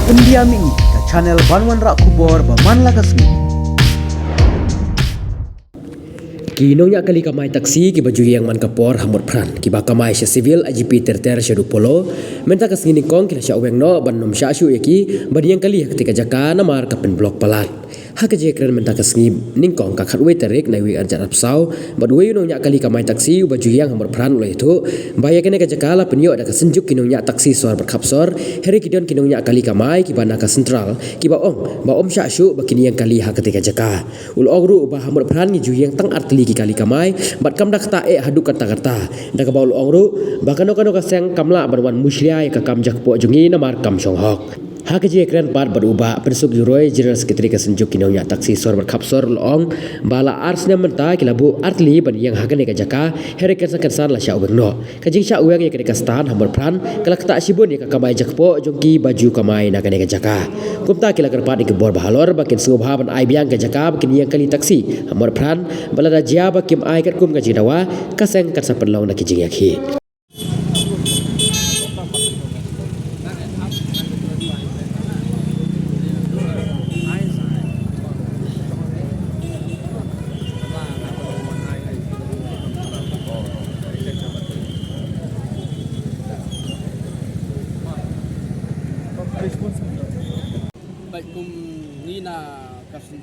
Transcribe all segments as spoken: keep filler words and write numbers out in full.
Pyndiam ïa ka channel ban wanrah khubor ba man la ka sngi. Ki nongñiah kali kamai taxi kiba ju ïeng man ka por ha Motphran, kiba kamai sha Civil, I G P ter ter sha Dupolo, mynta ka sngi nyngkong ki la shah weng noh ban ym shah shuh ïa ki ban ïeng kali ha katei ka jaka namar ka pynblock palat. Ha ka jingkren mynta ka sngi nyngkong ka khatwei tarik Naiwieng arhajar arphew saw, bad uwei u nongñiah kali kamai taxi uba ju ïeng ha Motphran u la ïathuh ba ïa kane ka jaka la pynïoh da ka Synjuk ki nongñiah taxi sor bad khapsor, hynrei ki don ki nongñiah kali kamai kiba na ka Central kiba ong ba ym shah shuh ba kin ïeng kali ha katei ka jaka. U la ong ruh ba ha Motphran ngi ju ïeng tang artylli ki kali kamai bad kam da ktah eh haduh katta katta. Da kaba u la ong ruh ba kano kano ka seng kam lah ban wan mushlia ïa ka kam jakpoh jong ngi namar kam shong hok. Ha ka jingkren pat bad u Bah Pynsuk Yuroi, General Secretary ka Synjuk ki nongñiah taxi sor bad khapsor, u la ong ba la ar snem mynta ki la buh artylli ban ïeng ha kane ka jaka, hynrei kynsan kynsan la shah weng noh. Ka jingshah weng ïa kane ka stand ha Motphran ka la ktah shibun ïa ka kamai jakpoh jong kiba ju kamai na kane ka jaka. Kumta ki la kyrpad ïa ki bor ba halor ba kin sngewbha ban ai biang ka jaka ba kin ïeng kali taxi ha Motphran, ba lada jia ba kim ai katkum ka jingdawa, ka seng kan sa pynlong da ki jingïakhih. Bad kum ngi na ka s-,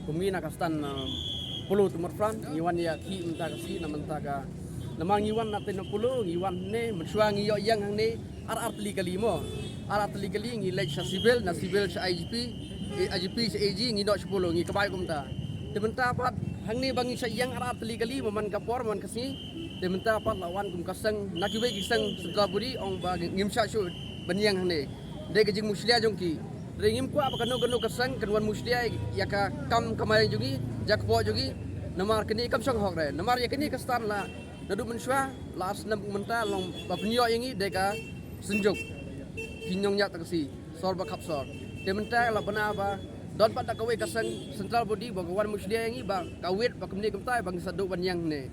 kum ngi na ka stand, uh, Polo to Motphran, ngi wan ïakhih mynta ka sngi na mynta ka, namar ngi wan na tei na Polo, ngi wan hangne, mynshuwa ngi ïoh ïeng hangne ar artylli kali mo. Ar artylli kali ngi leit sha Civil, na Civil sha I G P, eh, I G P sha A G, ngi noh sha Polo, ngi kbai kumta. Te mynta pat hangne ba ngi shah ïeng ar artylli kali, man ka por man ka sngi. Te mynta pat la wan kum ka seng, na kiwei ki seng Central Body, ong ba ngim shah shuh ban ïeng hangne. Dei ka jingmushlia jong ki. Te ngim kwah ba kano kano ka seng kan wan mushlia ïa ka kam kamai jong ngi, jakpoh jong ngi. Namar kane kam shong hok re. Namar ïa kane ka stand la naduh mynshuwa, la ar snem mynta long ba pynïoh ïa ngi dei ka Synjuk ki nongñiah taxi sor bad khapsor. Te mynta la bna ba don pat da kawei ka seng Central Body ba ka wan mushlia ïa ngi ba ka wit ba kumne kumta ba ngi sa duh ban ïeng ne.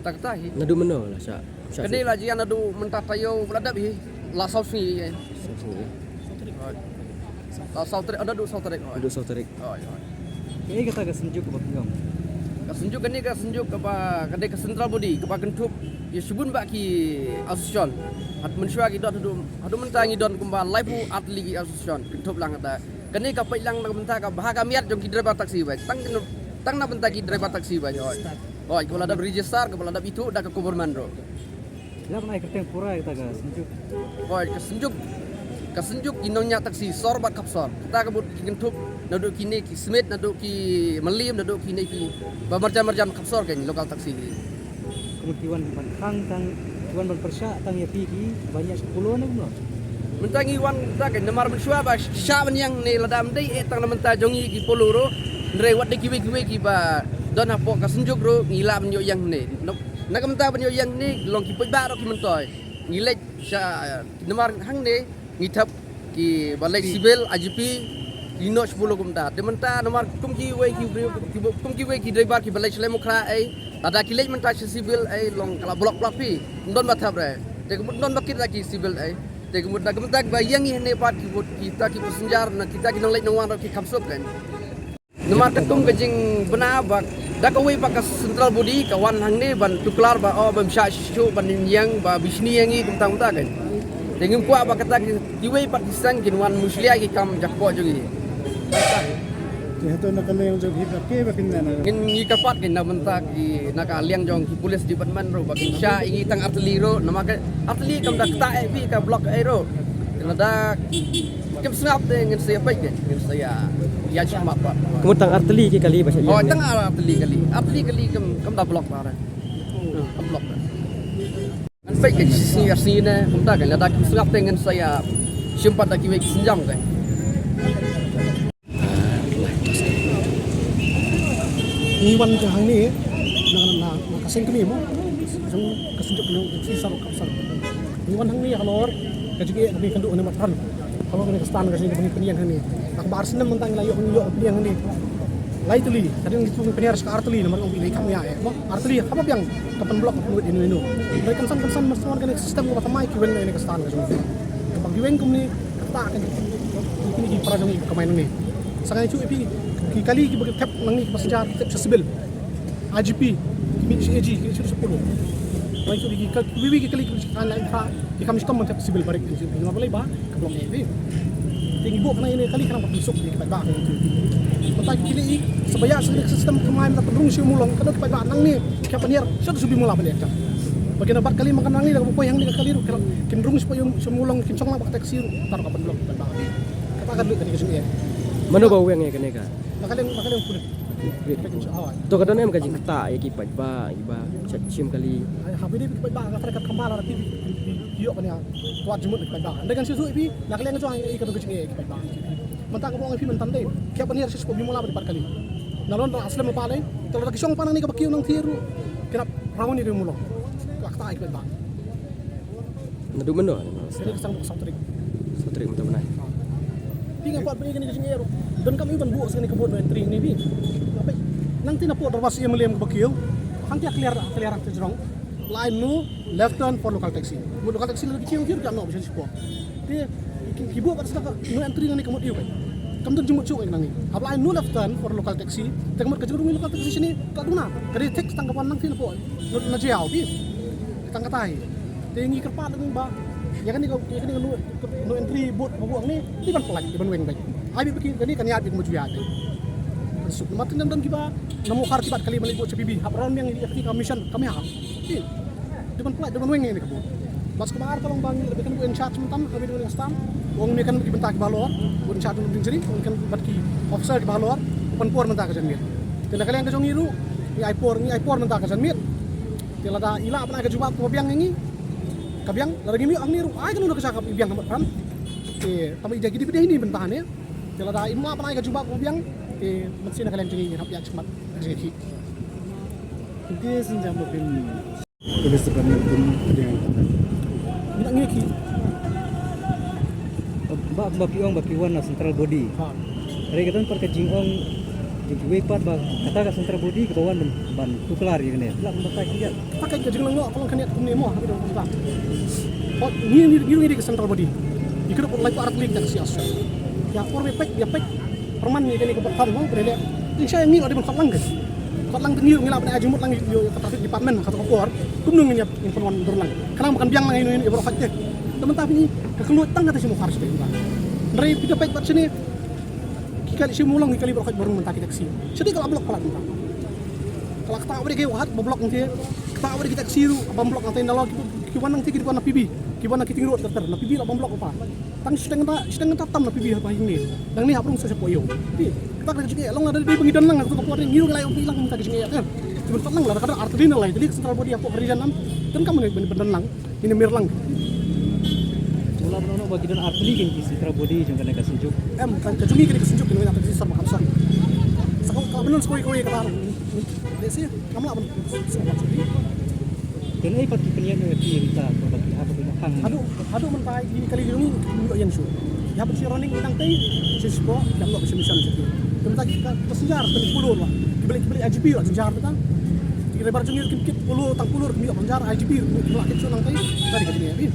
Ta kata hi. Naduh mynno la shah, shah. Kane shuh? La jia naduh mynta taïew ba la dep hi. La saw sngi hi. Saw sngi hi. Hooid. La saw tarik, naduh saw tarik, hooid. Naduh saw tarik. Hooid, hooid. Kaei kata ka Synjuk kaba phi ong? Ka Synjuk kane ka Synjuk kaba, ka dei ka Central Body kaba kynthup ïa shibun bah ki association. Haduh mynshuwa ki don haduh, haduh mynta ngi don kumba laiphew artylli ki association kynthup lang kata. Kane ka peit lang na ka bynta ka bha ka miat jong ki driver taxi bha. Tang, tang na bynta ki driver taxi bha. Hooid. Hooid, kaba la dep register, kaba la dep ithuh da ka government ruh. Lada nai kyrteng pura ïa kata ka Synjuk. Hooid, ka Synjuk, ka Synjuk ki nongñiah taxi sor bad khapsor. Kata ka mut ki kynthup naduh kine ki Smit, naduh ki Mylliem, naduh kine kiba marjan marjan khapsor, ki local taxi. Ka mut ki wan ban khang tang, ki wan ban pyrshah tang ïa phi kiba ñiah sha Polo ne kumno? Mynta ngi wan mynta ka namar mynshuwa ba shah ban ïeng ne, lada ym dei eh tang na bynta jong ngi ki Polo ruh. Hynrei wat dei kiwei kiwei kiba don hapoh ka Synjuk ruh ngi lah ban ïoh ïeng ne. Na, na ka bynta ban ïoh ïeng ne long ki paidbah ruh ki myntoi. Ngi leit sha, namar hangne ngi thep kiba leit Civil, I G P, ki noh sha Polo kumta. Te mynta namar kum kiwei ki briew, ki, kum kiwei ki driver kiba leit sha Laitumkhrah ei, lada ki leit mynta sha Civil ei long ka la block block phi. Ym don ba thep re. Te ka mut ym don ba kit da ki Civil ei. Te ka mut da ka mynta kiba ïeng hi hangne pat ki mut kita ki passenger na kita ki nongleit nongwan ruh ki kham suk kan. Namar katkum ka jingbna ba da kawei pat ka Central Body ka wan hangne ban tuklar ba, oh, bym shah shuh ban ïeng ba bishni ïa ngi kumta kumta kan. Te ngim kwah ba kata ki, kiwei pat ki seng kin wan mushlia ki kam jakpoh jong ngi. Te hato na ka liang jong phi pat kaei ba kin mena? Ngin ngi kyrpad kin na bynta ki na ka liang jong ki police department ruh ba kin shah ïa ngi tang artylli ruh, namar ka artylli kam da ktah eh phi ka block ei ruh. Te lada kim sngap te ngin sa ïa peit, ngin sa ïa, ïa shah mat pat. Ka mut tang artylli ki kali ba shah ïa. Oh, tang artylli kali. Artylli kali kam, kam da block ba re. Kam block ba. Ngan peit ka shi sngi ar sngi ne, kumta ka lada kim sngap te ngin sa ïa shim pat da kiwei ki sienjam ka. Ngi wan ka hangne na, na, na ka seng kmie mo. Jong ka Synjuk kmie, ka shisar ka sar. Ngi wan hangne halor ka jingeh kaba ngi kynduh hangne Motphran. Halor kane ka stand ka jingeh kaba ngi pynïeng hangne. Tang ba ar snem mynta ngi la ïoh, ngi ïoh pynïeng hangne. Lai tylli, hadien ngi tu ngi pynïar sa ka ar tylli namar ngi la ïa kham ïa eh. Mo, ar tylli haba biang ka pynblock ka pynwit ïano ïano. Dei kynsan kynsan must wan kane ka system kaba thymmai ki weng na kane ka stand ka jong ngi. Kaba ngi weng kumne. Ta kan ki para jong ngi kamai nangne. Sa ngan ïathuh ïa phi ki kali kiba thep nangne ki passenger ki thep sha civil. I G P ki mih sha A G ki sha polo. Ngan ïathuh ïa phi ki kali kiba kan la infra ki kam shitom ban thep civil barik ki jong ngi ba lei ba ka block ïa phi. Te ngi buh kane ïa kali kane ba phi suk ïa ki paidbah. Mynta ki lei sa ba ïa sa ka system kamai mynta pynrung sha Mawlong ka dok ki paidbah nangne ki hap ban ïar sha shubi Mawlong ba lei ka. Ba kine bad kali ma ka nangne da ka poi hangne ka kali ruh kin rung sha Mawlong kin shong lang ba ka taxi ruh tar ka ban block ki paidbah. Kata ka dei kane ka jingeh. Mano ba weng ïa kane ka? Na ka liang, na ka liang pulit. Pulit. Ka jingeh. To ka don em ka jingkata ïa ki paidbah, iba sha shim kali. Ai, ha phi dei ki paidbah, nga tharai kat khambala phi, phi, phi, phi ïoh kane ka kwat jingmut ki paidbah. Ynda kan shu shu phi, na ka liang jong i ka don ka jingeh ki paidbah. Mynta ka bong phi mynta dei. Ki hap ban ïar sha shubi Mawlong ba dei pat kali. Na lon da aslem pa lei. Te lada ki shong pa nangne kaba kiew nangtei ruh. Ki hap rawan ïa ki Mawlong. Ka kata ïa ki paidbah. Naduh mynno? Kane ka sdang ba ka saw tarik. Saw tarik mynta bnai. Phi nga kwah pynïaid kane ka jingeh ruh. Donkam ïa u ban buh sa kane ka vote no entry ne phi. Nangta na pdeng dorbar C M L M kaba kiew. Hangta clear, clear hangta jrong. Line no left turn for local taxi. Mut local taxi lada ki kiew kiew ka no ba sha spot. Te ki, ki buh kat sa ka no entry nangne ka mut ïa u. Kam don jingmut shuh nangne. Hap line no left turn for local taxi. Te ka mut ka jingrung local taxi shane ka duna. Ka dei thik tang ka ban nangta na pdeng. Na jiaw phi. Tang kata hi. Te ngi kyrpad lem ba ïa kane ka, ïa kane ka no, no entry board ba buh hangne, dei ban pynlait, dei ban weng beit. Ai beit ba kane kan ïaid beit kumjuh ïaid. Suk mat ngan don kiba na Mawkhar kiba kali ban leit buh sha P B. Hap ran biang ïa kane ka mission kam ïa hap. Ih, dei ban pynlait, dei ban weng ïa kane ka board. Bad kumba ar ka long ba ngi leit beit kan buh in charge mynta, ka beit ban stamp. Ong me kan ki bynta kiba halor, buh in charge mynta jingri, ong kan bad ki officer kiba halor, ban por mynta ka janmiet. Te na ka liang ka jong ngi ruh, ngi ai por, ngi ai por mynta ka janmiet. Te lada i lah ban ai ka jubab kaba biang ïa ngi. Ka biang, lada ngim ïoh hangne ruh, ai kano kano ka jaka i biang ha Mawlong. Te tang ba i jaka i dei beit hangne bynta hangne. Te lada im lah ban ai ka jubab kaba biang. Te mynsiem na ka liang jong ngi ngin hap ïaid shakhmat ka jingïakhih. Te shen jam ba phin. Te best ban kum dei. Ngi nang ïakhih. Ba, ba phi ong ba phi wan na central body. Ha. Hynrei ka don pat ka jingong jong kiwei pat ba kata ka central body kaba wan ban, ban tuklar ïa kane. Lah ban batai khyndiat. Kata ka jinglong noh ka long khyndiat kumne mo ha ka dong kumta. Hooid ngi, ngi, ngi, ngi dei ka central body. Ngi kyrpad lai ko ar tylli ka taxi association. Ïa por ba peit, ïa peit. Pyrman ïa kane ka bad kham mo ba dei leh. Ngi shai ngi la dei ban khot lang ka. Khot lang te ngi ruh ngi lah ban ai jingmut lang ïa ka traffic department ha kato ka por. Kumno ngin ïa, ngin pynwan dur lang. Khnang ba kan biang lang ïa ino ino ïa baroh khoit te. Te mynta phi ngi ka kylluid tang kata sha Mawkhar shatei mynta. Hynrei phi da peit bad shane. Ki kali sha Mawlong ki kali baroh khoit ba rung mynta ki taxi. Shatei ka la block palat mynta. Ka la kata ba dei ki wahad ba block nangtei. Kata ba dei ki taxi ruh ba block nangtei na la ki, ki wan nangtei ki wan na P B. Ki wan na Kiting Road ter ter na P B la ba block pa. Tang shiteng kata, shiteng kata tam na P B ha pa hingne. Nangne hap rung sa shapoh ïew. Phi, kata ka jingeh long lada dei ba ngi don lang ha kato ka por ngi rung lai ong phi lang mynta ka jingeh ka. Te ban pat lang lada ka don ar tylli na lai tylli ka central body hapoh ka region nam. Donkam ban, ban don lang. Ngin ym mir lang. Mula ban ong ba ki don ar tylli ki central body jong kane ka Synjuk. Em, ka, ka jong ngi kane ka Synjuk kane ka Synjuk Sorma Khamsor. Sa ka, ka ban don sa kawei kawei kata. Dei shi, kam lah ban. Kane pat ki pynïaid ïa ki mynta ba ki hap ban hang. Haduh, haduh mynta ki kali jong ngi kim ïoh ïeng shuh. Ïa ban shi running nangtei, shi spot, kam ïoh shi mission shi. Te mynta ki passenger tang polo ruh. Ki beli, ki beli I G P ruh passenger ta. Ki driver jong ngi kim kit polo tang polo kim ïoh passenger I G P ruh kim lah kit shuh nangtei. Tadi ka jingeh.